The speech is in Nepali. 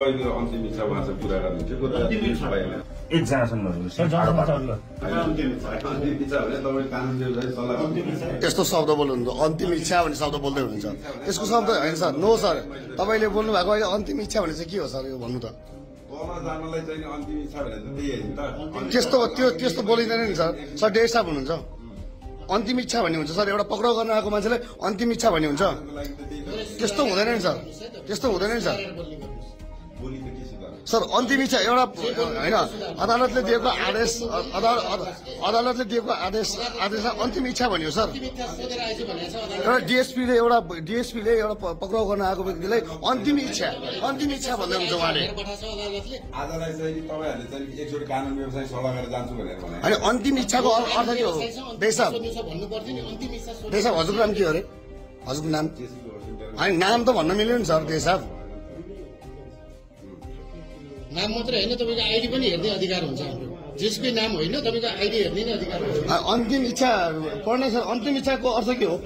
अन्तिम इच्छा उहाँसँग पुरा गर्ने थियो एकजनासँग त्यस्तो शब्द बोल्नुहुन्छ अन्तिम इच्छा भन्ने शब्द बोल्दै हुनुहुन्छ त्यसको शब्द होइन सर नो सर तपाईँले बोल्नु भएको अहिले अन्तिम इच्छा भने चाहिँ के हो सर यो भन्नु त त्यस्तो त्यस्तो बोलिँदैन नि सर सर डेढ साहब हुनुहुन्छ अन्तिम इच्छा भन्ने हुन्छ सर एउटा पक्राउ गर्न आएको मान्छेलाई अन्तिम इच्छा भन्ने हुन्छ त्यस्तो हुँदैन नि सर त्यस्तो हुँदैन नि सर सर अन्तिम इच्छा एउटा होइन अदालतले दिएको आदेश अदालतले दिएको आदेशलाई अन्तिम इच्छा भन्यो सर एउटा डिएसपीले एउटा पक्राउ गर्न आएको व्यक्तिलाई अन्तिम इच्छा भन्दै हुन्छ उहाँले अनि अन्तिम इच्छाको अर्थ के हो देशा हजुरको नाम के हो अरे हजुरको नाम होइन नाम त भन्न मिल्यो नि सर देशा नाम मात्रै होइन तपाईँको आइडी पनि हेर्ने अधिकार हुन्छ हाम्रो जसकै नाम होइन तपाईँको आइडी हेर्ने नै अधिकार हुन्छ अन्तिम इच्छा पढ्ने सर अन्तिम इच्छाको अर्थ के हो